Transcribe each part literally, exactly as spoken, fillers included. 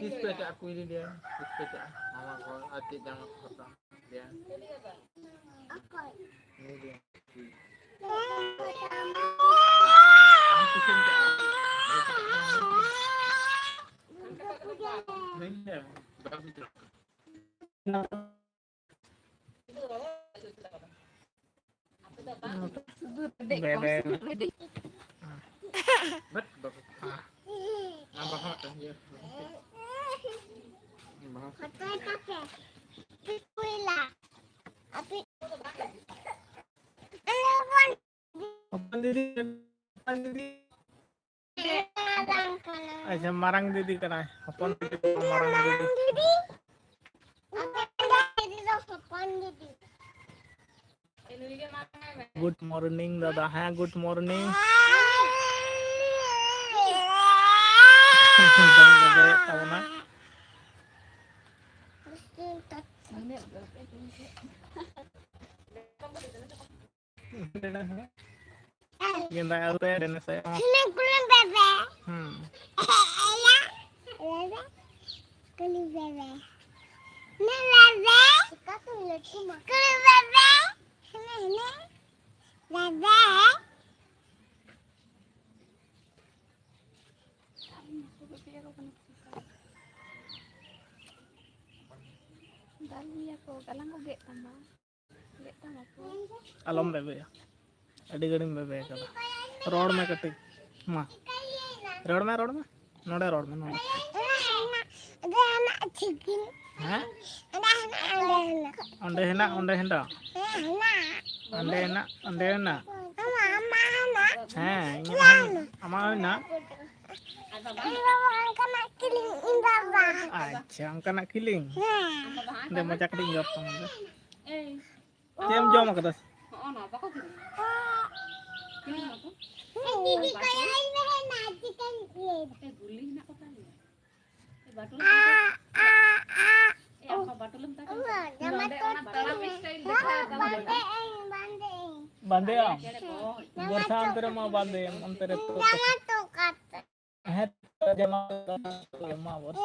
ᱛᱤᱥ ᱯᱮ ᱪᱟᱜᱼᱟ ᱠᱩᱭᱞᱤ ᱰᱮᱢ? ᱛᱤᱥ ᱯᱮ ᱪᱟᱜᱼᱟ? ᱢᱟᱢᱟ ᱜᱚ ᱟᱨ ᱪᱮᱫ ᱡᱟᱢᱟ ᱠᱚ ᱦᱟᱛᱟᱣᱟ? ᱰᱮᱢ᱾ ᱱᱤᱭᱟᱹ ᱰᱮᱢ᱾ ᱟᱢ ᱛᱤᱥᱮᱢ ᱪᱟᱜᱼᱟ? ᱱᱤᱭᱟᱹ ᱰᱮᱢ᱾ ᱵᱟᱢ ᱪᱟᱞᱟᱜᱼᱟ? ᱵᱮᱵᱮ᱾ ᱵᱟᱴ ᱵᱟᱵᱟ᱾ ᱟᱢ ᱵᱟᱦᱟ ᱢᱤᱫᱴᱟᱝ ᱤᱭᱟᱹ᱾ ᱵᱟᱦᱟ᱾ ᱦᱚᱯᱚᱱ ᱫᱤᱫᱤ, ᱦᱚᱯᱚᱱ ᱫᱤᱫᱤ᱾ ᱟᱪᱪᱷᱟ, ᱢᱟᱨᱟᱝ ᱫᱤᱫᱤ ᱠᱟᱱᱟᱭ᱾ ᱦᱚᱯᱚᱱ ᱫᱤᱫᱤ ᱫᱚ ᱢᱟᱨᱟᱝ ᱫᱤᱫᱤ᱾ Good morning ᱫᱟᱫᱟ᱾ ᱦᱮᱸ, good morning᱾ ᱵᱟᱝ ᱵᱟᱰᱟᱭᱚᱜ ᱛᱟᱵᱚᱱᱟ᱾ ᱜᱮᱸᱫᱟᱜ ᱟᱹᱨᱩ ᱛᱟᱭᱟ, ᱰᱮᱱᱮᱥ ᱛᱟᱭᱟ᱾ ᱦᱩᱸ᱾ ᱦᱮᱸ, ᱠᱩᱞᱤ ᱵᱮᱵᱮ᱾ ᱦᱮᱸ, ᱵᱮᱵᱮ᱾ ᱠᱩᱞᱤ ᱵᱮᱵᱮ᱾ ᱦᱮᱸ, ᱵᱮᱵᱮ᱾ ᱠᱩᱞᱤ ᱵᱮᱵᱮ᱾ ᱦᱮᱸ, ᱦᱮᱸ᱾ ᱵᱮᱵᱮ᱾ ᱫᱟᱞ ᱢᱮᱭᱟ ᱠᱚ, ᱜᱟᱞᱟᱝ ᱠᱚ ᱜᱮᱫ ᱛᱟᱢᱟ᱾ ᱟᱞᱚᱢ ᱵᱮᱵᱮᱭᱟ, ᱟᱹᱰᱤ ᱜᱷᱟᱹᱲᱤᱡ ᱮᱢ ᱵᱮᱵᱮ ᱠᱟᱫᱟ᱾ ᱨᱚᱲ ᱢᱮ ᱠᱟᱹᱴᱤᱡ, ᱢᱟ ᱨᱚᱲ ᱢᱮ, ᱨᱚᱲ ᱢᱮ, ᱱᱚᱰᱮ ᱨᱚᱲ ᱢᱮ, ᱱᱚᱰᱮ᱾ ᱦᱮᱸ? ᱚᱸᱰᱮ ᱦᱮᱱᱟᱜ, ᱚᱸᱰᱮ ᱦᱮᱱᱟᱜ᱾ ᱚᱸᱰᱮ ᱦᱮᱱᱟᱜ, ᱚᱸᱰᱮ ᱦᱮᱱᱟᱜ᱾ ᱦᱮᱸ, ᱤᱧᱟᱹᱜ ᱦᱚᱸ ᱦᱮᱱᱟᱜ, ᱟᱢᱟᱜ ᱦᱚᱸ ᱦᱮᱱᱟᱜ᱾ ᱤᱧ ᱵᱟᱵᱟ ᱚᱱᱠᱟᱱᱟᱜ ᱠᱤᱨᱤᱧ, ᱤᱧ ᱵᱟᱵᱟ᱾ ᱟᱪᱪᱷᱟ, ᱚᱱᱠᱟᱱᱟᱜ ᱠᱤᱨᱤᱧ? ᱦᱮᱸ᱾ ᱫᱮ, ᱢᱚᱪᱟ ᱠᱟᱹᱴᱤᱡ ᱤᱧ ᱡᱚᱨ ᱛᱟᱢᱟ, ᱫᱮ᱾ ᱪᱮᱫ ᱮᱢ ᱡᱚᱢ ᱟᱠᱟᱫᱟ? ᱫᱤᱫᱤ ᱠᱚᱭᱚᱜ ᱟᱹᱧ ᱢᱮ, ᱦᱮᱸ, ᱱᱟ ᱪᱤᱠᱟᱹᱧ ᱤᱭᱟᱹᱭ ᱫᱟ᱾ ᱟ, ᱟ, ᱟ᱾ ᱱᱚᱰᱮ ᱚᱱᱟ ᱛᱟᱲᱟᱢ style ᱫᱮᱠᱷᱟᱣ ᱫᱟ᱾ ᱵᱟᱸᱫᱮ ᱟᱹᱧ, ᱵᱟᱸᱫᱮ ᱟᱹᱧ᱾ ᱵᱟᱸᱫᱮᱭᱟᱢ? ᱵᱚᱨᱥᱟ ᱚᱱᱛᱮ ᱨᱮᱢᱟ ᱵᱟᱸᱫᱮᱭᱟᱢ, ᱚᱱᱛᱮ ᱨᱮ ᱛᱚ᱾ ᱡᱟᱢᱟ ᱛᱚ ᱠᱟᱛᱮ᱾ ᱦᱮᱸ, ᱡᱟᱢᱟ ᱮᱢᱟ ᱵᱚᱱ᱾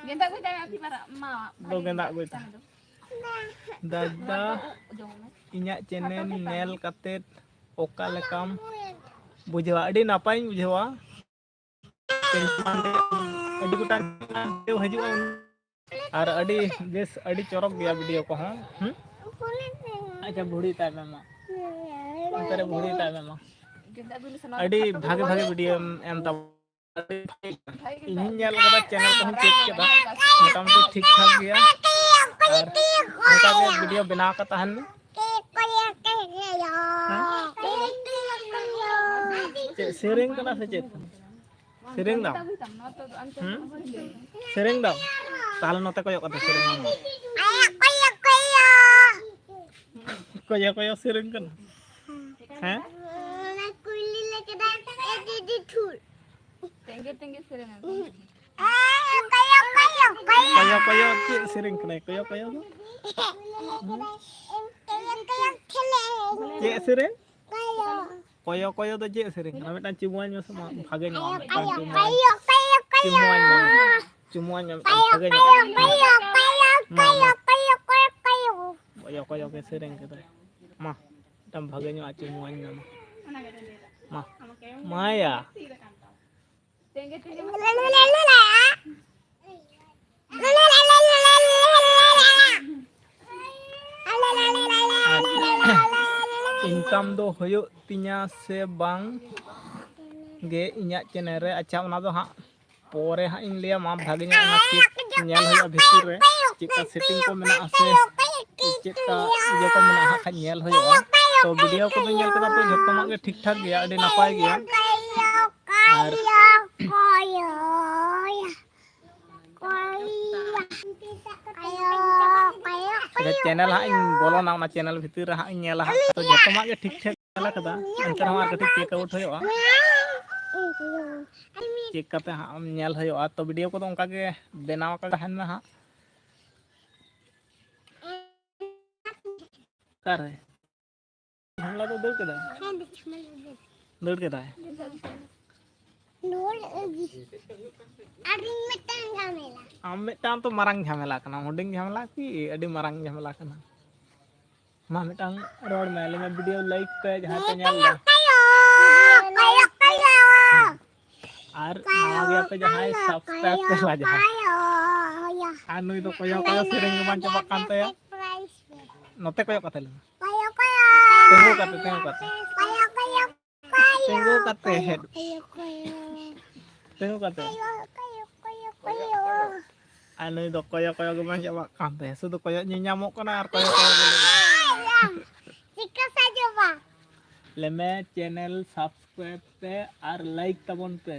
ᱜᱮᱸᱫᱟᱜ ᱜᱚᱭ ᱛᱟᱭ ᱟᱹᱰᱤ ᱢᱟᱨᱟᱝ ᱢᱟ᱾ ᱫᱚ ᱜᱮᱸᱫᱟᱜ ᱜᱚᱭ ᱛᱟᱭ᱾ ᱫᱟᱫᱟ, ᱤᱧᱟᱹᱜ ᱪᱮᱱᱮᱞ ᱧᱮᱞ ᱠᱟᱛᱮᱫ ᱚᱠᱟ ᱞᱮᱠᱟᱢ ᱵᱩᱡᱷᱟᱹᱣᱟ? ᱟᱹᱰᱤ ᱱᱟᱯᱟᱭᱤᱧ ᱵᱩᱡᱷᱟᱹᱣᱟ᱾ ᱟᱹᱰᱤ ᱜᱚᱴᱟᱝ ᱦᱤᱡᱩᱜᱼᱟ᱾ ᱟᱨ ᱟᱹᱰᱤ ᱵᱮᱥ, ᱟᱹᱰᱤ ᱪᱚᱨᱚᱠ ᱜᱮᱭᱟ ᱵᱷᱤᱰᱤᱭᱳ ᱠᱚᱦᱚᱸ᱾ ᱦᱩᱸ? ᱟᱪᱪᱷᱟ, ᱵᱷᱩᱲᱤ ᱛᱟᱭ ᱢᱮ ᱢᱟ᱾ ᱚᱱᱛᱮ ᱨᱮ ᱵᱷᱩᱲᱤ ᱛᱟᱭ ᱢᱮ ᱢᱟ᱾ ᱟᱹᱰᱤ ᱵᱷᱟᱜᱮ ᱵᱷᱟᱜᱮ ᱵᱷᱤᱰᱤᱭᱳᱢ ᱮᱢ ᱛᱟᱵᱚᱱᱟ᱾ ᱤᱧ ᱦᱚᱸᱧ ᱧᱮᱞ ᱠᱟᱫᱟ, ᱪᱮᱱᱮᱞ ᱠᱚᱦᱚᱸᱧ ᱪᱮᱠ ᱠᱮᱫᱟ, ᱢᱚᱴᱟᱢᱩᱴᱤ ᱴᱷᱤᱠ ᱴᱷᱟᱠ ᱜᱮᱭᱟ᱾ ᱟᱨ ᱱᱚᱝᱠᱟ ᱜᱮ ᱵᱷᱤᱰᱤᱭᱳ ᱵᱮᱱᱟᱣ ᱠᱟᱛᱮ ᱛᱟᱦᱮᱱ ᱢᱮ᱾ ᱦᱮᱸ? ᱪᱮᱫ ᱥᱮᱨᱮᱧ ᱠᱟᱱᱟ ᱥᱮ ᱪᱮᱫ ᱠᱟᱱᱟ? ᱥᱮᱨᱮᱧ ᱫᱟᱢ? ᱦᱩᱸ? ᱥᱮᱨᱮᱧ ᱫᱟᱢ? ᱛᱟᱦᱞᱮ ᱱᱚᱛᱮ ᱠᱚᱭᱚᱜ ᱠᱟᱛᱮ ᱥᱮᱨᱮᱧ ᱢᱮ᱾ ᱠᱚᱭᱚ ᱠᱚᱭᱚ ᱥᱮᱨᱮᱧ ᱠᱟᱱᱟ᱾ ᱦᱮᱸ? ᱛᱮᱸᱜᱮ ᱛᱮᱸᱜᱮ ᱥᱮᱨᱮᱧ ᱟᱠᱚ᱾ ᱠᱚᱭᱚ ᱠᱚᱭᱚ ᱪᱮᱫ ᱥᱮᱨᱮᱧ ᱠᱟᱱᱟᱭ? ᱠᱚᱭᱚ ᱠᱚᱭᱚ ᱫᱚ? ᱪᱮᱫ ᱥᱮᱨᱮᱧ? ᱠᱚᱭᱚ ᱠᱚᱭᱚ ᱫᱚ ᱪᱮᱫ ᱥᱮᱨᱮᱧ ᱠᱟᱱᱟ? ᱢᱤᱫᱴᱟᱝ ᱪᱩᱢᱩᱣᱟᱹᱧ ᱢᱮᱥᱮ ᱢᱟ, ᱵᱷᱟᱜᱮ ᱧᱚᱜ ᱢᱤᱫᱴᱟᱝ ᱪᱩᱢᱩᱣᱟᱹᱧ᱾ ᱪᱩᱢᱩᱣᱟᱹᱧ ᱢᱮ ᱢᱤᱫᱴᱟᱝ ᱵᱷᱟᱜᱮ ᱧᱚᱜ᱾ ᱢᱟ, ᱢᱟ᱾ ᱠᱚᱭᱚ ᱠᱚᱭᱚ ᱜᱮ ᱥᱮᱨᱮᱧ ᱠᱮᱫᱟᱭ᱾ ᱢᱟ, ᱢᱤᱫᱴᱟᱝ ᱵᱷᱟᱜᱮ ᱧᱚᱜ ᱪᱩᱢᱩᱣᱟᱹᱧ ᱢᱮ ᱢᱟ᱾ ᱢᱟ᱾ ᱢᱟᱭᱟ᱾ ᱤᱱᱠᱟᱢ ᱫᱚ ᱦᱩᱭᱩᱜ ᱛᱤᱧᱟ ᱥᱮ ᱵᱟᱝ ᱜᱮ ᱤᱧᱟᱹᱜ ᱪᱮᱱᱮᱞ ᱨᱮ? ᱟᱪᱪᱷᱟ, ᱚᱱᱟ ᱫᱚ ᱦᱟᱸᱜ ᱯᱚᱨᱮ ᱦᱟᱸᱜ ᱤᱧ ᱞᱟᱹᱭᱟ᱾ ᱢᱟ, ᱵᱷᱟᱜᱮ ᱧᱚᱜ ᱚᱱᱟ ᱪᱮᱠ ᱧᱮᱞ ᱦᱩᱭᱩᱜᱼᱟ ᱵᱷᱤᱛᱤᱨ ᱨᱮ, ᱪᱮᱫᱠᱟ ᱥᱮᱴᱤᱝ ᱠᱚ ᱢᱮᱱᱟᱜᱼᱟ ᱥᱮ ᱪᱮᱫᱠᱟ ᱤᱭᱟᱹ ᱠᱚ ᱢᱮᱱᱟᱜᱼᱟ, ᱦᱟᱸᱜ ᱠᱷᱟᱡ ᱧᱮᱞ ᱦᱩᱭᱩᱜᱼᱟ᱾ ᱛᱚ, ᱵᱷᱤᱰᱤᱭᱳ ᱠᱚᱫᱚ ᱧᱮᱞ ᱠᱮᱫᱟ ᱯᱮ, ᱡᱷᱚᱛᱚᱱᱟᱜ ᱜᱮ ᱴᱷᱤᱠ ᱴᱷᱟᱠ ᱜᱮᱭᱟ, ᱟᱹᱰᱤ ᱱᱟᱯᱟᱭ ᱜᱮᱭᱟ᱾ ᱟᱨ ᱪᱮᱱᱮᱞ ᱦᱟᱸᱜ ᱤᱧ ᱵᱚᱞᱚᱱᱟ, ᱚᱱᱟ ᱪᱮᱱᱮᱞ ᱵᱷᱤᱛᱤᱨ ᱨᱮ ᱦᱟᱸᱜ ᱤᱧ ᱧᱮᱞᱟ ᱦᱟᱸᱜ᱾ ᱛᱚ, ᱡᱚᱛᱚᱱᱟᱜ ᱜᱮ ᱴᱷᱤᱠ ᱴᱷᱟᱠ ᱧᱮᱞ ᱟᱠᱟᱫᱟ, ᱮᱱᱛᱮ ᱨᱮᱦᱚᱸ ᱟᱨ ᱠᱟᱹᱴᱤᱡ ᱪᱮᱠ ᱟᱣᱩᱴ ᱦᱩᱭᱩᱜᱼᱟ, ᱪᱮᱠ ᱠᱟᱛᱮ ᱦᱟᱸᱜ ᱧᱮᱞ ᱦᱩᱭᱩᱜᱼᱟ᱾ ᱛᱚ, ᱵᱷᱤᱰᱤᱭᱳ ᱠᱚᱫᱚ ᱚᱱᱠᱟ ᱜᱮ ᱵᱮᱱᱟᱣ ᱟᱠᱟᱫ ᱛᱟᱦᱮᱱ ᱢᱮ ᱦᱟᱸᱜ᱾ ᱚᱠᱟᱨᱮ? ᱡᱷᱟᱢᱞᱟ ᱫᱚ ᱫᱟᱹᱲ ᱠᱮᱫᱟᱭ? ᱫᱟᱹᱲ ᱠᱮᱫᱟᱭ? ᱱᱚᱰᱮ ᱟᱹᱜᱤ᱾ ᱟᱨ ᱤᱧ ᱢᱤᱫᱴᱟᱝ ᱡᱷᱟᱢᱮᱞᱟ᱾ ᱟᱢ ᱢᱤᱫᱴᱟᱝ ᱛᱚ ᱢᱟᱨᱟᱝ ᱡᱷᱟᱢᱮᱞᱟ ᱠᱟᱱᱟ, ᱦᱩᱰᱤᱧ ᱡᱷᱟᱢᱮᱞᱟ ᱠᱤ ᱟᱹᱰᱤ ᱢᱟᱨᱟᱝ ᱡᱷᱟᱢᱮᱞᱟ ᱠᱟᱱᱟ? ᱢᱟ ᱢᱤᱫᱴᱟᱝ ᱨᱚᱲ ᱢᱮ, ᱞᱟᱹᱭ ᱢᱮ, video like ᱯᱮ ᱡᱟᱦᱟᱸᱭ ᱯᱮ ᱧᱮᱞ ᱫᱟ᱾ ᱠᱚᱭᱚ, ᱠᱚᱭᱚ, ᱠᱚᱭᱚ᱾ ᱟᱨ ᱱᱟᱣᱟ ᱜᱮᱭᱟ ᱯᱮ ᱡᱟᱦᱟᱸᱭ, subscribe ᱯᱮ ᱞᱟ ᱡᱟᱦᱟᱸᱭ᱾ ᱠᱚᱭᱚ᱾ ᱟᱨ ᱱᱩᱭ ᱫᱚ ᱠᱚᱭᱚ ᱠᱚᱭᱚ ᱥᱮᱨᱮᱧ ᱜᱮ ᱵᱟᱝ ᱪᱟᱵᱟᱜ ᱠᱟᱱ ᱛᱟᱭᱟ᱾ ᱥᱟᱵᱥᱠᱨᱟᱭᱤᱵ ᱯᱮ᱾ ᱱᱚᱛᱮ ᱠᱚᱭᱚᱜ ᱠᱟᱛᱮ ᱞᱟᱹᱭ ᱢᱮ᱾ ᱠᱚᱭᱚ, ᱠᱚᱭᱚ᱾ ᱛᱤᱸᱜᱩ ᱠᱟᱛᱮ, ᱛᱤᱸᱜᱩ ᱠᱟᱛᱮ᱾ ᱠᱚᱭᱚ, ᱠᱚᱭᱚ᱾ ᱛᱤᱸᱜᱩ ᱠᱟᱛᱮ ᱦᱮᱰ᱾ ᱛᱤᱸᱜᱩ ᱠᱟᱛᱮ᱾ ᱟᱨ ᱱᱩᱭ ᱫᱚ ᱠᱚᱭᱚ ᱠᱚᱭᱚ ᱜᱮ ᱵᱟᱝ ᱪᱟᱵᱟᱜ ᱠᱟᱱ ᱛᱟᱭᱟ, ᱥᱩᱫᱷᱩ ᱠᱚᱭᱚᱜ ᱧᱮᱧᱟᱢᱚᱜ ᱠᱟᱱᱟ ᱟᱨ ᱠᱚᱭᱚ ᱠᱚᱭᱚ ᱜᱮ ᱞᱟᱹᱭ ᱫᱟ᱾ ᱪᱤᱠᱟᱹ ᱥᱟᱡᱚᱵᱟ? ᱞᱮᱢᱮ channel subscribe ᱯᱮ ᱟᱨ like ᱛᱟᱵᱚᱱ ᱯᱮ᱾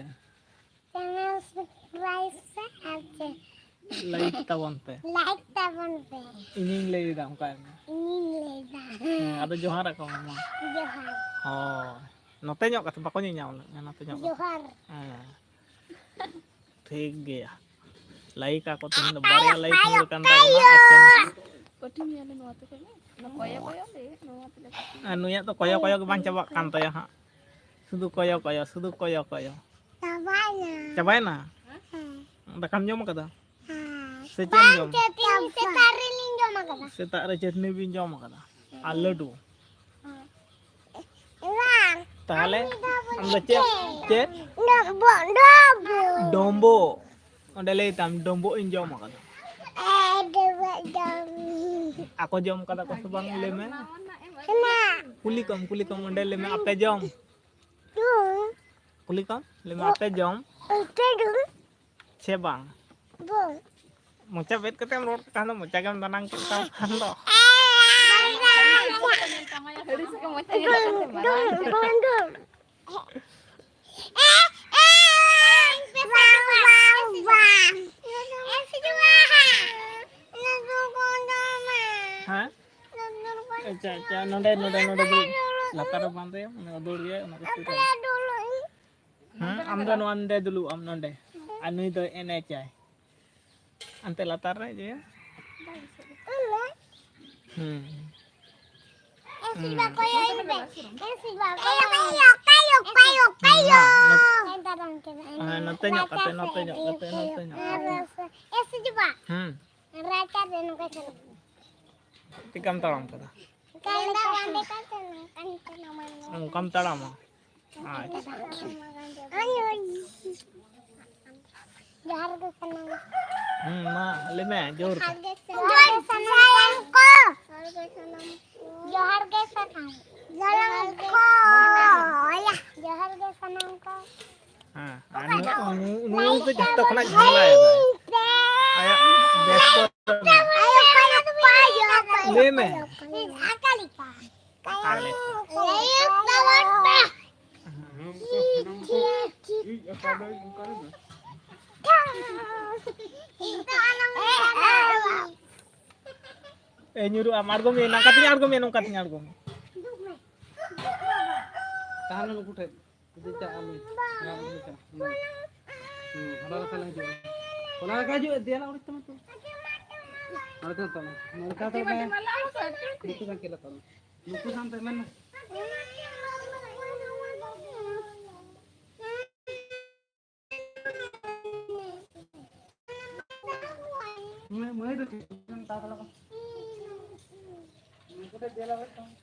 Channel subscribe ᱯᱮ ᱟᱨ ᱪᱮ- like ᱛᱟᱵᱚᱱ ᱯᱮ᱾ Like ᱛᱟᱵᱚᱱ ᱯᱮ᱾ ᱤᱧᱤᱧ ᱞᱟᱹᱭ ᱮᱫᱟ, ᱚᱱᱠᱟᱭ ᱢᱮ᱾ ᱤᱧᱤᱧ ᱞᱟᱹᱭ ᱮᱫᱟ᱾ ᱦᱮᱸ, ᱟᱫᱚ ᱡᱚᱦᱟᱨ ᱟᱠᱚ ᱢᱮ ᱢᱟ᱾ ᱡᱚᱦᱟᱨ᱾ ᱦᱳᱭ, ᱱᱚᱛᱮ ᱧᱚᱜ ᱠᱟᱛᱮ, ᱵᱟᱠᱚ ᱧᱮᱧᱟᱢ ᱞᱮᱫ ᱢᱮᱭᱟ, ᱱᱚᱛᱮ ᱧᱚᱜ ᱠᱟᱛᱮ᱾ ᱡᱚᱦᱟᱨ᱾ ᱦᱮᱸ, ᱴᱷᱤᱠ ᱜᱮᱭᱟ᱾ Like ᱟᱠᱚ, ᱛᱮᱦᱮᱧ ᱫᱚ ᱵᱟᱨᱭᱟ like ᱧᱩᱨ ᱟᱠᱟᱱ ᱛᱟᱵᱚᱱᱟ᱾ ᱟᱨ channel ᱯᱟᱹᱴᱤ ᱢᱮᱭᱟ ᱞᱮ ᱱᱚᱣᱟ ᱛᱮ ᱠᱷᱚᱱ᱾ ᱚᱱᱟ ᱠᱚᱭᱚ ᱠᱚᱭᱚ ᱞᱮ, ᱱᱚᱣᱟ ᱛᱮᱞᱮ ᱯᱟᱹᱴᱤ᱾ ᱟᱨ ᱱᱩᱭᱟᱜ ᱫᱚ ᱠᱚᱭᱚ ᱠᱚᱭᱚ ᱜᱮ ᱵᱟᱝ ᱪᱟᱵᱟᱜ ᱠᱟᱱ ᱛᱟᱭᱟ ᱦᱟᱸᱜ, ᱥᱩᱫᱷᱩ ᱠᱚᱭᱚ ᱠᱚᱭᱚ, ᱥᱩᱫᱷᱩ ᱠᱚᱭᱚ ᱠᱚᱭᱚ᱾ ᱪᱟᱵᱟᱭᱮᱱᱟ᱾ ᱪᱟᱵᱟᱭᱮᱱᱟ? ᱦᱮᱸ᱾ ᱫᱟᱠᱟᱢ ᱡᱚᱢ ᱠᱟᱫᱟ? ᱦᱮᱸ᱾ ᱥᱮ ᱪᱮᱫ ᱮᱢ ᱵᱟᱝ ᱡᱚᱢ? ᱪᱟᱹᱴᱱᱤ ᱥᱮᱛᱟᱜ ᱨᱮᱞᱤᱧ ᱡᱚᱢ ᱟᱠᱟᱫᱟ᱾ ᱥᱮᱛᱟᱜ ᱨᱮ ᱪᱟᱹᱴᱱᱤ ᱵᱤᱱ ᱡᱚᱢ ᱟᱠᱟᱫᱟ ᱟᱨ ᱞᱟᱹᱰᱩ? ᱦᱮᱸ᱾ ᱵᱟᱝ᱾ ᱛᱟᱦᱚᱞᱮ ᱟᱢ ᱫᱚ ᱪᱮᱫ, ᱪᱮᱫ? ᱰᱚᱵᱚᱜ, ᱰᱚᱵᱚᱜ᱾ ᱰᱚᱢᱵᱚᱜ᱾ ᱚᱸᱰᱮ ᱞᱟᱹᱭ ᱛᱟᱢ, "ᱰᱚᱢᱵᱚᱜ ᱤᱧ ᱡᱚᱢ ᱟᱠᱟᱫᱟ᱾" ᱦᱮᱸ, ᱰᱚᱵᱚᱜ ᱡᱚᱢ᱾ ᱟᱠᱚ ᱡᱚᱢ ᱠᱟᱫᱟ ᱠᱚ ᱥᱮ ᱵᱟᱝ ᱞᱟᱹᱭ ᱢᱮ? ᱦᱮᱸ᱾ ᱠᱩᱞᱤ ᱠᱚᱢ, ᱠᱩᱞᱤ ᱠᱚᱢ, ᱚᱸᱰᱮ ᱞᱟᱹᱭ ᱢᱮ, "ᱟᱯᱮ ᱡᱚᱢ?" ᱦᱮᱸ᱾ ᱠᱩᱞᱤ ᱠᱚᱢ, ᱞᱟᱹᱭ ᱢᱮ, "ᱟᱯᱮ ᱡᱚᱢ?" ᱟᱯᱮ ᱡᱚᱢ? ᱥᱮ ᱵᱟᱝ? ᱵᱟᱝ᱾ ᱢᱚᱪᱟ ᱵᱮᱫ ᱠᱟᱛᱮᱢ ᱨᱚᱲ ᱠᱷᱟᱱ ᱫᱚ, ᱢᱚᱪᱟ ᱜᱮᱢ ᱫᱟᱱᱟᱝ ᱠᱮᱫ ᱛᱟᱢ ᱠᱷᱟᱱ ᱫᱚ᱾ ᱟᱹᱲᱤᱥ ᱜᱮ ᱢᱚᱪᱟ ᱧᱮᱞᱚᱜ ᱠᱟᱱ ᱛᱟᱢᱟ᱾ ᱫᱩᱲᱩᱵ, ᱫᱩᱲᱩᱵ, ᱫᱩᱲᱩᱵ᱾ ᱦᱮᱸ? ᱟᱪᱪᱷᱟ, ᱟᱪᱪᱷᱟ, ᱱᱚᱰᱮ, ᱱᱚᱰᱮ, ᱱᱚᱰᱮ ᱫᱩᱲᱩᱵ᱾ ᱞᱟᱛᱟᱨ ᱨᱮ ᱵᱟᱝ ᱫᱟᱹᱭᱟ, ᱚᱱᱟ ᱫᱩᱲᱩᱵ ᱨᱮᱭᱟᱜ, ᱚᱱᱟ ᱠᱚ ᱥᱩᱨ ᱨᱮ᱾ ᱦᱮᱸ, ᱟᱢ ᱫᱚ ᱱᱚᱣᱟ ᱱᱚᱰᱮ ᱫᱩᱲᱩᱵ, ᱟᱢ ᱱᱚᱰᱮ᱾ ᱟᱨ ᱱᱩᱭ ᱫᱚ ᱮᱱᱮᱡᱟᱭ᱾ ᱦᱟᱱᱛᱮ ᱞᱟᱛᱟᱨ ᱨᱮ ᱡᱮ᱾ ᱦᱩᱸ᱾ ᱦᱩᱸ᱾ ᱚᱠᱟᱭ, ᱚᱠᱟᱭ, ᱢᱟ, ᱱᱚᱛ-, ᱦᱮᱸ, ᱫᱟᱨᱟᱢ ᱠᱮᱫᱟ᱾ ᱦᱮᱸ, ᱱᱚᱛᱮ ᱧᱚᱜ ᱠᱟᱛᱮ, ᱱᱚᱛᱮ ᱧᱚᱜ ᱠᱟᱛᱮ, ᱱᱚᱛᱮ ᱧᱚᱜ ᱠᱟᱛᱮ᱾ ᱟᱨ ᱮ ᱥᱮ ᱡᱩᱵᱟ? ᱦᱩᱸ᱾ ᱨᱟᱪᱟ ᱨᱮ ᱱᱚᱝᱠᱟ ᱪᱟᱞᱟᱜ ᱠᱟᱱᱟ᱾ ᱪᱮᱠᱟᱢ ᱛᱟᱲᱟᱢ ᱠᱟᱫᱟ? ᱚᱱᱠᱟᱢ ᱛᱟᱲᱟᱢᱟ? ᱟᱪᱪᱷᱟ᱾ ᱡᱚᱦᱟᱨ ᱜᱮ ᱥᱟᱱᱟᱢ᱾ ᱦᱩᱸ, ᱢᱟ, ᱞᱟᱹᱭ ᱢᱮ, ᱡᱳᱨ ᱛᱮ᱾ ᱡᱚᱦᱟᱨ ᱜᱮ ᱥᱟᱱᱟᱢ ᱠᱚ᱾ ᱡᱚᱦᱟᱨ ᱜᱮ ᱥᱟᱱᱟᱢ ᱠᱚ᱾ ᱡᱚᱦᱟᱨ ᱜᱮ ᱥᱟᱱᱟᱢ ᱠᱚ᱾ ᱡᱚᱦᱟᱨ ᱜᱮ ᱥᱟᱱᱟᱢ ᱠᱚ᱾ ᱦᱮᱸ, ᱟᱨ ᱱᱩ-, ᱱᱩ-, ᱱᱩᱭ ᱫᱚ ᱡᱷᱚᱛᱚ ᱠᱷᱚᱱᱟᱜ ᱡᱷᱟᱢᱮᱞᱟᱭ ᱫᱟᱭ᱾ ᱟᱭᱟᱜ ᱵᱮᱥᱛᱚ ᱨᱮ ᱢᱮᱱᱟᱭᱟ᱾ ᱞᱟᱹᱭ ᱢᱮ᱾ ᱟᱠᱟ ᱞᱮᱠᱟ? ᱟᱠᱟ ᱞᱮᱠᱟ? ᱮ, ᱧᱩᱨᱩᱜ ᱟᱢ, ᱟᱬᱜᱚᱢ ᱢᱮ, ᱱᱚᱝᱠᱟ ᱛᱮᱜᱮ ᱟᱬᱜᱚᱢ ᱢᱮ, ᱱᱚᱝᱠᱟ ᱛᱮᱜᱮ ᱟᱬᱜᱚᱢ ᱢᱮ᱾ ᱛᱟᱦᱮᱱ ᱱᱩᱠᱩ ᱴᱷᱮᱱ᱾ ᱡᱩᱫᱤ ᱪᱟᱜ ᱟᱢ, ᱚᱱᱟ ᱨᱮ ᱪᱟᱞᱟᱜ ᱟᱢ᱾ ᱦᱩᱸ, ᱚᱱᱟ ᱞᱮᱠᱟ ᱞᱮ ᱦᱤᱡᱩᱜᱼᱟ᱾ ᱚᱱᱟ ᱞᱮᱠᱟ ᱦᱤᱡᱩᱜ, ᱫᱮᱞᱟ ᱚᱸᱰᱮ ᱛᱟᱢᱟ ᱛᱚ᱾ ᱚᱸᱰᱮ ᱛᱟᱢᱟ ᱛᱚ᱾ ᱱᱚᱝᱠᱟ ᱛᱚ ᱵᱟᱝ᱾ ᱱᱩᱠᱩ ᱵᱟᱝ ᱠᱷᱮᱞᱟ ᱛᱟᱢᱟ᱾ ᱱᱩᱠᱩ ᱥᱟᱶᱛᱮ ᱢᱮᱱ ᱢᱮ᱾ ᱢᱟᱹᱭ, ᱢᱟᱹᱭ ᱫᱚ ᱪᱮᱫ ᱮᱢ ᱢᱮᱛᱟ ᱠᱚ ᱞᱟᱜᱟ? ᱩᱱᱠᱩ ᱫᱚ ᱡᱮᱞᱟ ᱦᱩᱭᱩᱜ ᱛᱟᱢᱟ᱾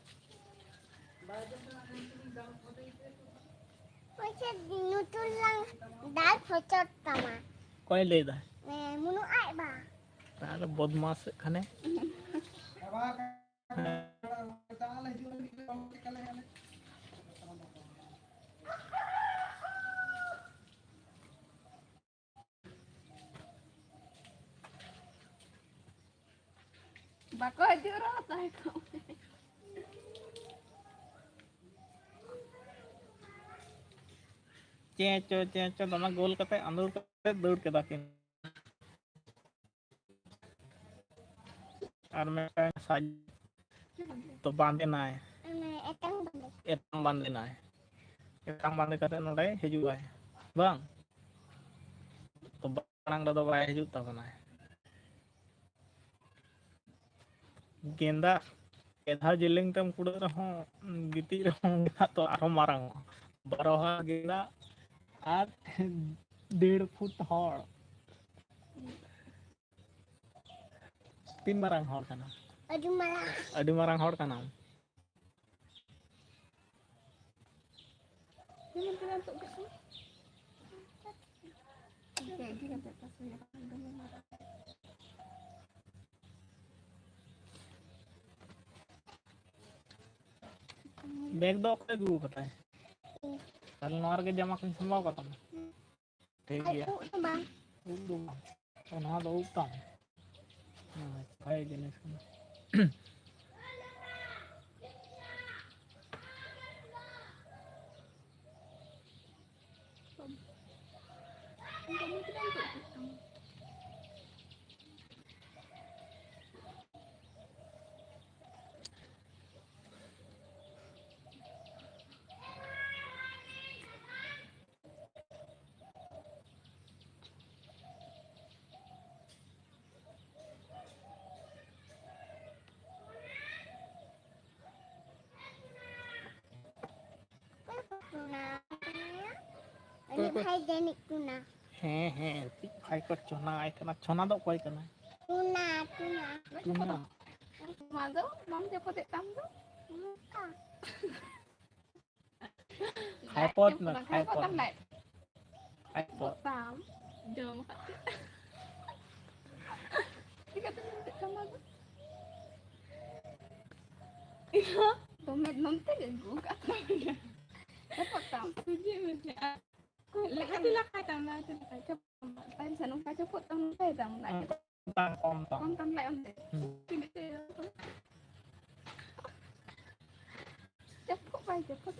ᱯᱚᱭᱥᱟ ᱱᱩᱛᱩᱞ ᱞᱟᱝ ᱫᱟᱞ ᱯᱷᱚᱪᱚᱨ ᱛᱟᱢᱟ᱾ ᱚᱠᱚᱭ ᱞᱟᱹᱭ ᱫᱟ? ᱮ, ᱢᱩᱱᱩ ᱟᱡ ᱵᱟ᱾ ᱛᱟᱦᱞᱮ ᱵᱚᱫᱢᱟᱥ ᱮᱫ ᱠᱷᱟᱱᱮ᱾ ᱵᱟᱠᱚ ᱦᱤᱡᱩᱜ ᱨᱮᱦᱚᱸ ᱛᱟᱦᱮᱸ ᱠᱚᱜ ᱢᱮ᱾ ᱪᱮᱸ ᱪᱚ, ᱪᱮᱸ ᱪᱚ, ᱫᱚᱢᱮ ᱜᱳᱞ ᱠᱟᱛᱮ ᱟᱸᱫᱳᱲ ᱠᱟᱛᱮ ᱫᱟᱹᱲ ᱠᱮᱫᱟ ᱠᱤᱱ᱾ ᱟᱨ ᱢᱤᱫᱴᱟᱝ ᱥᱟᱡᱽ ᱫᱚ ᱵᱟᱸᱫᱮᱱᱟᱭ᱾ ᱚᱱᱮ ᱮᱛᱟᱝ ᱵᱟᱸᱫᱮ᱾ ᱮᱛᱟᱝ ᱵᱟᱸᱫᱮᱱᱟᱭ᱾ ᱮᱛᱟᱝ ᱵᱟᱸᱫᱮ ᱠᱟᱛᱮ ᱱᱚᱰᱮ ᱦᱤᱡᱩᱜ ᱟᱭ᱾ ᱵᱟᱝ? ᱛᱚ ᱢᱟᱲᱟᱝ ᱨᱮᱫᱚ ᱵᱟᱭ ᱦᱤᱡᱩᱜ ᱛᱟᱵᱚᱱᱟᱭ᱾ ᱜᱮᱸᱫᱟᱜ ᱯᱮ ᱫᱷᱟᱣ ᱡᱮᱞᱮᱧ ᱛᱮᱢ ᱠᱩᱲᱟᱹᱜ ᱨᱮᱦᱚᱸ, ᱜᱤᱛᱤᱡ ᱨᱮᱦᱚᱸ ᱜᱮᱸᱫᱟᱜ ᱫᱚ ᱟᱨᱦᱚᱸ ᱢᱟᱨᱟᱝ ᱚᱜᱼᱟ᱾ ᱵᱟᱨᱚ ᱦᱚᱲ ᱜᱮᱸᱫᱟᱜ ᱟᱨ ᱰᱮᱲ ᱯᱷᱩᱴ ᱦᱚᱲ᱾ ᱛᱤᱱ ᱢᱟᱨᱟᱝ ᱦᱚᱲ ᱠᱟᱱᱟᱢ? ᱟᱹᱰᱤ ᱢᱟᱨᱟᱝ᱾ ᱟᱹᱰᱤ ᱢᱟᱨᱟᱝ ᱦᱚᱲ ᱠᱟᱱᱟᱢ᱾ ᱛᱤᱱᱟᱹᱜ ᱛᱤᱱᱟᱹᱜ ᱛᱩᱫ ᱠᱟᱜ ᱠᱟᱱᱟ? ᱤᱱᱠᱟᱹ ᱤᱫᱤ ᱠᱟᱛᱮ ᱯᱟᱥᱮ ᱧᱟᱯᱟᱢ ᱫᱚᱢᱮ ᱢᱟᱨᱟᱝ᱾ ᱵᱮᱜᱽ ᱫᱚ ᱚᱠᱚᱭ ᱟᱹᱜᱩ ᱠᱟᱫᱟᱭ? ᱛᱟᱦᱞᱮ ᱱᱚᱣᱟ ᱨᱮᱜᱮ ᱡᱟᱢᱟ ᱠᱚᱧ ᱥᱟᱢᱵᱟᱣ ᱠᱟᱛᱟᱢᱟ᱾ ᱴᱷᱤᱠ ᱜᱮᱭᱟ᱾ ᱩᱵ ᱫᱚ ᱵᱟᱝ᱾ ᱩᱵ ᱫᱚ ᱵᱟᱝ᱾ ᱚ, ᱱᱚᱣᱟ ᱫᱚ ᱩᱵ ᱛᱟᱢ? ᱦᱮᱸ, ᱵᱷᱟᱜᱮ ᱡᱤᱱᱤᱥ ᱠᱟᱱᱟ᱾ ᱴᱩᱱᱟ᱾ ᱩᱱᱤ ᱚᱠᱚᱭ ᱠᱚ? ᱵᱷᱟᱭ ᱡᱟᱹᱱᱤᱡ ᱴᱩᱱᱟ᱾ ᱦᱮᱸ, ᱦᱮᱸ, ᱪᱮᱫ ᱵᱷᱟᱭ ᱠᱚ ᱪᱚᱱᱟᱭ ᱠᱟᱱᱟ? ᱪᱚᱱᱟ ᱫᱚ ᱚᱠᱚᱭ ᱠᱟᱱᱟᱭ? ᱴᱩᱱᱟ, ᱴᱩᱱᱟ᱾ ᱴᱩᱱᱟ᱾ ᱢᱟ ᱫᱚ ᱵᱟᱢ ᱪᱟᱯᱚᱫᱮᱜ ᱛᱟᱢ ᱫᱚ? ᱱᱚᱝᱠᱟ᱾ ᱠᱷᱟᱭᱯᱚᱫ ᱢᱮ, ᱠᱷᱟᱭᱯᱚᱫ᱾ ᱠᱷᱟᱭᱯᱚᱫ ᱛᱟᱢ ᱞᱟᱡ᱾ ᱠᱷᱟᱭᱯᱚᱫ᱾ ᱵᱚᱛᱟᱢ ᱡᱚᱢ ᱠᱟᱛᱮ᱾ ᱪᱤᱠᱟᱹᱛᱮᱢ ᱵᱩᱡᱷᱟᱹᱣ ᱠᱟᱱᱟ ᱫᱚ? ᱫᱚᱢᱮ ᱱᱚᱱᱛᱮ ᱜᱮ ᱟᱹᱜᱩ ᱠᱟᱜ ᱛᱟᱢ᱾ ᱪᱟᱯᱚᱫ ᱛᱟᱢ᱾ ᱵᱩᱡᱷᱟᱹᱣ ᱢᱮ ᱥᱮ᱾ ᱞᱟᱦᱟᱛᱮ ᱞᱟᱠᱷᱟᱭ ᱛᱟᱢ, ᱞᱟᱦᱟᱛᱮ ᱞᱟᱠᱷᱟᱭ᱾ ᱪᱟᱯᱚᱫ ᱛᱟᱢ ᱥᱮ ᱱᱚᱝᱠᱟ ᱪᱟᱯᱚᱫ ᱛᱟᱢ, ᱞᱟᱦᱟᱭ ᱛᱟᱢ, ᱞᱟᱡ᱾ ᱠᱚᱢ ᱛᱟᱢ, ᱠᱚᱢ ᱛᱟᱢ᱾ ᱠᱚᱢ ᱛᱟᱢ ᱞᱟᱡ ᱚᱱᱛᱮ᱾ ᱦᱩᱸ᱾ ᱛᱤᱱᱟᱹᱜ ᱪᱚᱭ ᱪᱟᱯᱚᱫ ᱵᱟᱭ ᱪᱟᱯᱚᱫ᱾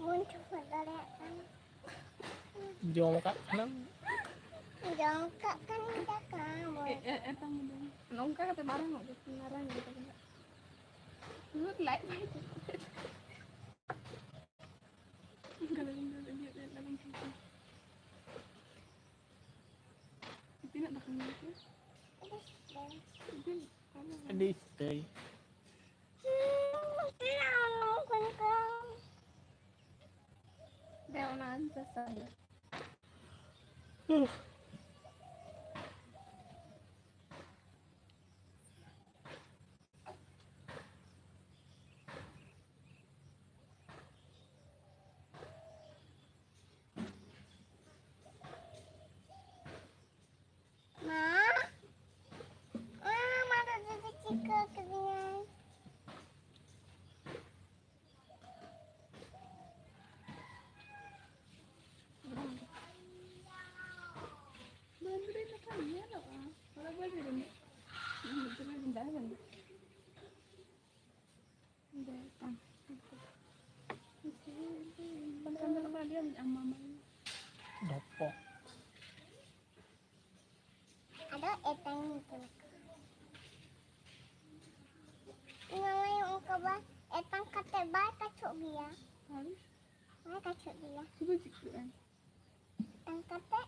ᱵᱟᱹᱧ ᱪᱟᱯᱚᱫ ᱫᱟᱲᱮᱭᱟᱜ ᱠᱟᱱᱟ᱾ ᱡᱚᱢ ᱠᱟᱜ ᱠᱷᱟᱱᱮᱢ᱾ ᱡᱚᱢ ᱠᱟᱜ ᱠᱷᱟᱱ ᱫᱟᱠᱟ ᱵᱟᱹᱧ ᱮ, ᱮ, ᱮᱛᱟᱝ ᱫᱚ᱾ ᱱᱚᱝᱠᱟ ᱠᱟᱛᱮ ᱢᱟᱨᱟᱝ ᱚᱜ ᱜᱮ, ᱢᱟᱨᱟᱝ ᱜᱮ ᱛᱟᱵᱚᱱᱟ᱾ ᱩᱱᱟᱹᱜ ᱞᱟᱡ ᱵᱟᱭ ᱪᱟᱯᱚᱫ᱾ ᱚᱱᱠᱟ ᱫᱚ ᱤᱧ ᱫᱚ ᱤᱭᱟᱹ ᱨᱮ ᱞᱟᱜᱟᱣ ᱤᱧ ᱪᱟᱯᱚᱫ᱾ ᱛᱤᱱᱟᱹᱜ ᱫᱟᱠᱟᱢ ᱧᱩ ᱠᱮᱫᱟ? ᱟᱹᱰᱤ ᱩᱥᱛᱟᱹᱭ᱾ ᱦᱩᱸ, ᱛᱤᱱᱟᱹᱜ ᱮᱢ ᱧᱩ ᱠᱟᱱ ᱠᱚ? ᱫᱟᱸᱥᱟᱭ᱾ ᱢᱟ, ᱢᱟ, ᱢᱟ ᱫᱚ ᱫᱤᱫᱤ ᱪᱤᱠᱟᱹ ᱠᱮᱫᱤᱧᱟᱭ᱾ ᱵᱟᱹᱧ ᱵᱟᱰᱟᱭ ᱞᱮᱠᱷᱟᱱ ᱧᱮᱞᱚᱜᱼᱟ᱾ ᱦᱚᱲ ᱵᱟᱹᱧ ᱵᱟᱰᱟᱭ᱾ ᱤᱧ ᱫᱚ ᱵᱟᱹᱧ ᱵᱟᱰᱟᱭ᱾ ᱰᱷᱚᱯᱚᱜ᱾ ᱟᱫᱚ ᱮᱛᱟᱝ ᱧᱩᱛᱩᱢ ᱟᱠᱟᱫᱟ᱾ ᱤᱧ ᱢᱟᱢᱟᱭ ᱚᱱᱠᱟ ᱵᱟ-, ᱮᱛᱟᱝ ᱠᱟᱛᱮ ᱵᱟᱭ ᱠᱟᱪᱷᱚᱜ ᱜᱮᱭᱟ᱾ ᱦᱳᱭ᱾ ᱵᱟᱭ ᱠᱟᱪᱷᱚᱜ ᱜᱮᱭᱟ᱾ ᱥᱩᱫᱷᱩ ᱪᱤᱠᱟᱹᱜᱼᱟ? ᱮᱛᱟᱝ ᱠᱟᱛᱮ᱾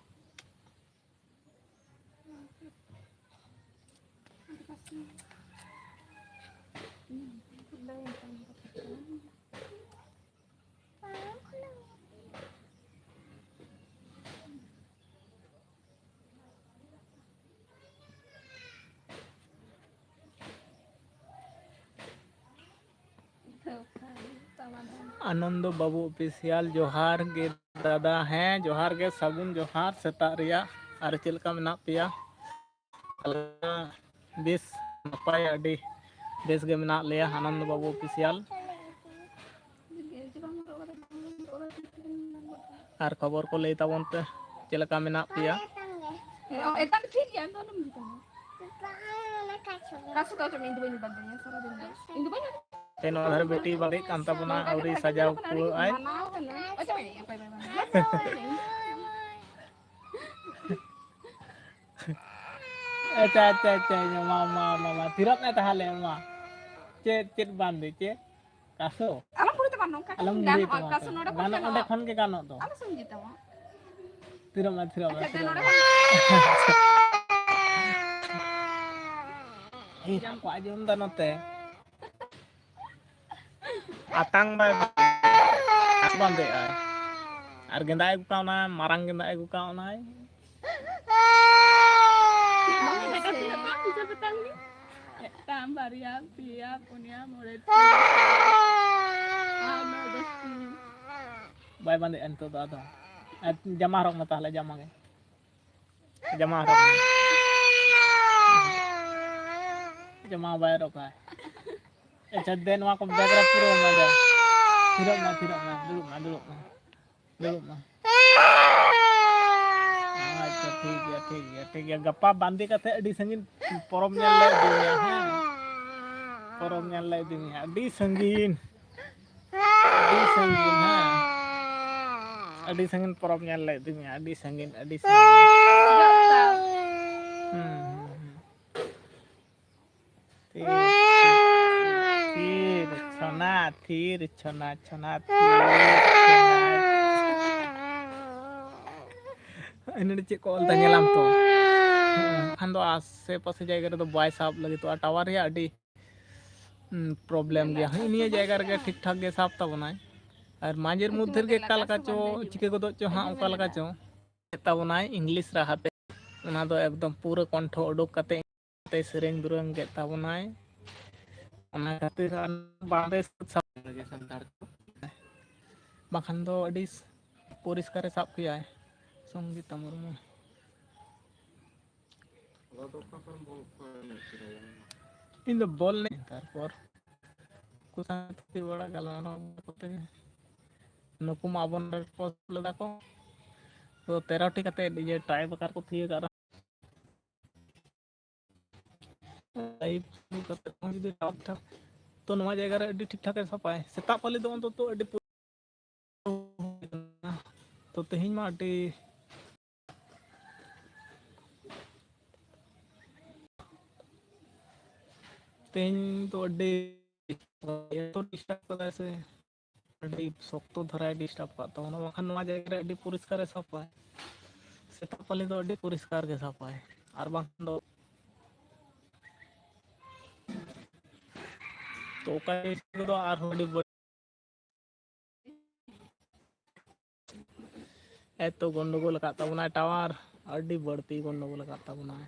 ᱟᱱᱚᱱᱫᱚ ᱵᱟᱹᱵᱩ ᱚᱯᱷᱤᱥᱤᱭᱟᱞ, ᱡᱚᱦᱟᱨ ᱜᱮ ᱫᱟᱫᱟ᱾ ᱦᱮᱸ, ᱡᱚᱦᱟᱨ ᱜᱮ, ᱥᱟᱹᱜᱩᱱ ᱡᱚᱦᱟᱨ ᱥᱮᱛᱟᱜ ᱨᱮᱭᱟᱜ᱾ ᱟᱨ ᱪᱮᱫ ᱞᱮᱠᱟ ᱢᱮᱱᱟᱜ ᱯᱮᱭᱟ? ᱟᱞᱮ ᱵᱮᱥ ᱱᱟᱯᱟᱭ, ᱟᱹᱰᱤ ᱵᱮᱥ ᱜᱮ ᱢᱮᱱᱟᱜ ᱞᱮᱭᱟ ᱟᱱᱚᱱᱫᱚ ᱵᱟᱹᱵᱩ ᱚᱯᱷᱤᱥᱤᱭᱟᱞ᱾ ᱟᱨ ᱠᱷᱚᱵᱚᱨ ᱠᱚ ᱞᱟᱹᱭ ᱛᱟᱵᱚᱱ ᱯᱮ, ᱪᱮᱫ ᱞᱮᱠᱟ ᱢᱮᱱᱟᱜ ᱯᱮᱭᱟ? ᱮᱛᱟᱝ ᱴᱷᱤᱠ ᱜᱮᱭᱟ, ᱟᱫᱚ ᱟᱞᱚᱢ ᱢᱮᱛᱟᱭᱟ᱾ ᱚᱠᱟ ᱥᱚᱢᱚᱭ ᱤᱧ ᱫᱚ ᱵᱟᱹᱧ ᱢᱮᱛᱟ ᱫᱤᱧᱟ, ᱥᱟᱨᱟ ᱫᱤᱱ ᱫᱚ᱾ ᱤᱧ ᱫᱚ ᱵᱟᱹᱧ ᱛᱮ ᱱᱚᱣᱟ ᱫᱷᱟᱨᱮ ᱵᱟᱹᱴᱤ ᱵᱟᱹᱲᱤᱡ ᱠᱟᱱ ᱛᱟᱵᱚᱱᱟ, ᱟᱹᱣᱨᱤ ᱥᱟᱡᱟᱣ ᱠᱩᱲᱟᱹᱜ ᱟᱭ᱾ ᱢᱟᱱᱟᱣ ᱠᱟᱱᱟ᱾ ᱚᱪᱚᱜ ᱢᱮ, ᱚᱠᱚᱭ ᱵᱟᱭ ᱢᱟᱱᱟᱣ? ᱟᱪᱪᱷᱟ, ᱟᱪᱪᱷᱟ, ᱟᱪᱪᱷᱟ, ᱢᱟ, ᱢᱟ, ᱢᱟ, ᱢᱟ, ᱛᱷᱤᱨᱚᱜ ᱢᱮ ᱛᱟᱦᱚᱞᱮ, ᱢᱟ᱾ ᱪᱮᱫ, ᱪᱮᱫ ᱵᱟᱸᱫᱮ, ᱪᱮᱫ? ᱠᱟᱥᱚ? ᱟᱞᱚᱢ ᱵᱩᱲᱤ ᱛᱟᱢᱟ, ᱱᱚᱝᱠᱟ ᱟᱞᱚᱢ ᱜᱟᱱᱚᱜᱼᱟ, ᱵᱩᱲᱤ ᱛᱟᱢᱟ, ᱠᱟᱥᱚ ᱱᱚᱰᱮ ᱠᱷᱚᱱ ᱜᱟᱱᱚᱜ, ᱚᱸᱰᱮ ᱜᱟᱱᱚᱜᱼᱟ᱾ ᱠᱷᱚᱱ ᱜᱮ ᱜᱟᱱᱚᱜ ᱫᱚ᱾ ᱟᱞᱚ ᱥᱚᱢᱡᱤ ᱛᱟᱢᱟ᱾ ᱛᱷᱤᱨᱚᱜ ᱢᱮ, ᱛᱷᱤᱨᱚᱜ ᱢᱮ, ᱟᱪᱪᱷᱟ, ᱛᱷᱤᱨᱚᱜ ᱱᱚᱰᱮ ᱢᱮ᱾ ᱠᱷᱚᱱ᱾ ᱮᱭ, ᱵᱟᱠᱚ ᱟᱸᱡᱚᱢ ᱫᱟ ᱱᱚᱛᱮ᱾ ᱟᱛᱟᱝ ᱵᱟᱭ ᱵᱟᱸᱫᱮᱜᱼᱟ᱾ ᱟᱨ ᱜᱮᱸᱫᱟᱜ ᱮ ᱟᱹᱜᱩ ᱠᱟᱣᱱᱟᱭ, ᱢᱟᱨᱟᱝ ᱜᱮᱸᱫᱟᱜ ᱮ ᱟᱹᱜᱩ ᱠᱟᱣᱱᱟᱭ᱾ ᱢᱤᱫᱴᱟᱝ, ᱵᱟᱨᱭᱟ, ᱯᱮᱭᱟ, ᱯᱩᱱᱭᱟ, ᱢᱚᱬᱮ, ᱛᱩᱨᱩᱭ, ᱟᱴ, ᱱᱚᱭ, ᱫᱚᱥ, ᱴᱤ᱾ ᱵᱟᱭ ᱵᱟᱸᱫᱮᱜᱼᱟ ᱱᱤᱛᱚᱜ ᱫᱚ ᱟᱫᱚ᱾ ᱟᱨ ᱡᱟᱢᱟ ᱦᱚᱨᱚᱜ ᱢᱮ ᱛᱟᱦᱚᱞᱮ, ᱡᱟᱢᱟ ᱜᱮ᱾ ᱡᱟᱢᱟ ᱦᱚᱨᱚᱜ ᱢᱮ᱾ ᱡᱟᱢᱟ ᱵᱟᱭ ᱦᱚᱨᱚᱜᱟ᱾ ᱟᱪᱪᱷᱟ, ᱫᱮ, ᱱᱚᱣᱟ ᱠᱚ ᱵᱮᱜᱽ ᱨᱮ ᱯᱩᱨᱟᱹᱣ ᱢᱮ, ᱫᱮ᱾ ᱛᱷᱤᱨᱚᱜ ᱢᱮ, ᱛᱷᱤᱨᱚᱜ ᱢᱮ, ᱫᱩᱲᱩᱵ ᱢᱮ, ᱫᱩᱲᱩᱵ ᱢᱮ, ᱫᱩᱲᱩᱵ ᱢᱮ᱾ ᱟᱪᱪᱷᱟ, ᱴᱷᱤᱠ ᱜᱮᱭᱟ, ᱴᱷᱤᱠ ᱜᱮᱭᱟ, ᱴᱷᱤᱠ ᱜᱮᱭᱟ᱾ ᱜᱟᱯᱟ ᱵᱟᱸᱫᱮ ᱠᱟᱛᱮ ᱟᱹᱰᱤ ᱥᱟᱺᱜᱤᱧ ᱯᱚᱨᱚᱵᱽ ᱧᱮᱞ ᱞᱮ ᱤᱫᱤ ᱢᱮᱭᱟ, ᱦᱮᱸ? ᱯᱚᱨᱚᱵᱽ ᱧᱮᱞ ᱞᱮ ᱤᱫᱤ ᱢᱮᱭᱟ, ᱟᱹᱰᱤ ᱥᱟᱺᱜᱤᱧ, ᱟᱹᱰᱤ ᱥᱟᱺᱜᱤᱧ, ᱦᱮᱸ? ᱟᱹᱰᱤ ᱥᱟᱺᱜᱤᱧ ᱯᱚᱨᱚᱵᱽ ᱧᱮᱞ ᱞᱮ ᱤᱫᱤ ᱢᱮᱭᱟ, ᱟᱹᱰᱤ ᱥᱟᱺᱜᱤᱧ, ᱟᱹᱰᱤ ᱥᱟᱺᱜᱤᱧ᱾ ᱦᱩᱸ, ᱦᱩᱸ, ᱦᱩᱸ᱾ ᱛᱷᱤᱨ, ᱛᱷᱤᱨ, ᱛᱷᱤᱨ, ᱪᱷᱚᱱᱟ, ᱛᱷᱤᱨ, ᱪᱷᱚᱱᱟ, ᱪᱷᱚᱱᱟ, ᱛᱷᱤᱨ, ᱪᱷᱚᱱᱟ᱾ ᱮᱱᱰᱮ ᱪᱮᱫ ᱠᱚ ᱚᱞ ᱛᱟᱦᱮᱸ ᱧᱮᱞᱟᱢ ᱛᱚ? ᱠᱷᱟᱱ ᱫᱚ ᱟᱥᱮ ᱯᱟᱥᱮ ᱡᱟᱭᱜᱟ ᱨᱮᱫᱚ ᱵᱟᱭ ᱥᱟᱵ ᱞᱟᱹᱜᱤᱫᱚᱜᱼᱟ, ᱴᱟᱣᱟᱨ ᱨᱮᱭᱟᱜ ᱟᱹᱰᱤ, ᱩᱸ, ᱯᱨᱚᱵᱞᱮᱢ ᱜᱮᱭᱟ᱾ ᱦᱮᱸ, ᱱᱤᱭᱟᱹ ᱡᱟᱭᱜᱟ ᱨᱮᱜᱮ ᱴᱷᱤᱠ ᱴᱷᱟᱠ ᱜᱮ ᱥᱟᱵ ᱛᱟᱵᱚᱱᱟᱭ, ᱟᱨ ᱢᱟᱡᱷᱮᱨ ᱢᱚᱫᱽᱫᱷᱮ ᱨᱮᱜᱮ ᱚᱠᱟ ᱞᱮᱠᱟ ᱪᱚ ᱪᱤᱠᱟᱹ ᱜᱚᱫᱚᱜ ᱪᱚ ᱦᱟᱸᱜ, ᱚᱠᱟ ᱞᱮᱠᱟ ᱪᱚ᱾ ᱛᱟᱵᱚᱱᱟᱭ ᱤᱝᱞᱤᱥ ᱨᱟᱦᱟ ᱛᱮ, ᱚᱱᱟ ᱫᱚ ᱮᱠᱫᱚᱢ ᱯᱩᱨᱟᱹ ᱠᱚᱱᱴᱷᱚ ᱩᱰᱩᱠ ᱠᱟᱛᱮ ᱛᱮ ᱥᱮᱨᱮᱧ ᱫᱩᱨᱟᱹᱝ ᱠᱮᱫ ᱛᱟᱵᱚᱱᱟᱭ᱾ ᱚᱱᱟ ᱠᱷᱟᱹᱛᱤᱨ ᱟᱨ ᱵᱟᱝ ᱵᱮᱥ ᱥᱟᱱᱛᱟᱲ ᱠᱚ᱾ ᱵᱟᱠᱷᱟᱱ ᱫᱚ ᱟᱹᱰᱤ ᱯᱚᱨᱤᱥᱠᱟᱨᱮ ᱥᱟᱵ ᱠᱮᱭᱟᱭ ᱥᱚᱝᱜᱤᱛᱟ ᱢᱩᱨᱢᱩ᱾ ᱤᱧ ᱫᱚ ᱵᱚᱞ ᱮᱱᱮᱡ, ᱛᱟᱨᱯᱚᱨ ᱩᱱᱠᱩ ᱥᱟᱶ ᱛᱷᱩᱛᱤ ᱵᱟᱲᱟ, ᱜᱟᱞᱢᱟᱨᱟᱣ ᱠᱚᱛᱮ ᱜᱮ᱾ ᱱᱩᱠᱩ ᱢᱟ ᱟᱵᱚ ᱱᱚᱰᱮ ᱯᱳᱥᱴ ᱞᱮᱫᱟ ᱠᱚ, ᱛᱚ ᱛᱮᱨᱚ ᱴᱤ ᱠᱟᱛᱮ ᱤᱭᱟᱹ ᱴᱟᱭ ᱵᱨᱮᱠᱟᱨ ᱠᱚ ᱛᱷᱤᱭᱟᱹ ᱠᱟᱜ ᱨᱮᱦᱚᱸ᱾ ᱞᱟᱭᱤᱵᱷ ᱠᱟᱛᱮ ᱦᱚᱸ ᱡᱩᱫᱤ ᱴᱷᱟᱠ ᱴᱷᱟᱠ, ᱛᱚ ᱱᱚᱣᱟ ᱡᱟᱭᱜᱟ ᱨᱮ ᱟᱹᱰᱤ ᱴᱷᱤᱠ ᱴᱷᱟᱠ ᱮ ᱥᱟᱯᱟᱭ᱾ ᱥᱮᱛᱟᱜ ᱯᱟᱞᱤ ᱫᱚ ᱚᱱᱛᱚᱛᱚ ᱟᱹᱰᱤ ᱯᱩ-, ᱛᱚ ᱛᱮᱦᱮᱧ ᱢᱟ ᱟᱹᱰᱤ, ᱛᱮᱦᱮᱧ ᱫᱚ ᱟᱹᱰᱤ ᱮᱛᱚ ᱰᱤᱥᱴᱟᱵ ᱠᱟᱫᱟᱭ ᱥᱮ᱾ ᱟᱹᱰᱤ ᱥᱚᱠᱛᱚ ᱫᱷᱟᱨᱟᱭ ᱰᱤᱥᱴᱟᱵ ᱠᱟᱜ ᱛᱟᱵᱚᱱᱟ, ᱵᱟᱠᱷᱟᱱ ᱱᱚᱣᱟ ᱡᱟᱭᱜᱟ ᱨᱮ ᱟᱹᱰᱤ ᱯᱚᱨᱤᱥᱠᱟᱨᱮ ᱥᱟᱯᱟᱭ᱾ ᱥᱮᱛᱟᱜ ᱯᱟᱞᱤ ᱫᱚ ᱟᱹᱰᱤ ᱯᱚᱨᱤᱥᱠᱟᱨ ᱜᱮ ᱥᱟᱯᱟᱭ, ᱟᱨ ᱵᱟᱝᱠᱷᱟᱱ ᱫᱚ ᱛᱚ ᱚᱠᱟ ᱡᱟᱭᱜᱟ ᱫᱚ ᱟᱨᱦᱚᱸ ᱟᱹᱰᱤ ᱵᱟᱹᱲᱤᱡ᱾ ᱮᱛᱚ ᱜᱚᱱᱰᱚᱜᱳᱞ ᱟᱠᱟᱫ ᱛᱟᱵᱚᱱᱟᱭ ᱴᱟᱣᱟᱨ, ᱟᱹᱰᱤ ᱵᱟᱹᱲᱛᱤ ᱜᱚᱱᱰᱚᱜᱳᱞ ᱟᱠᱟᱫ ᱛᱟᱵᱚᱱᱟᱭ᱾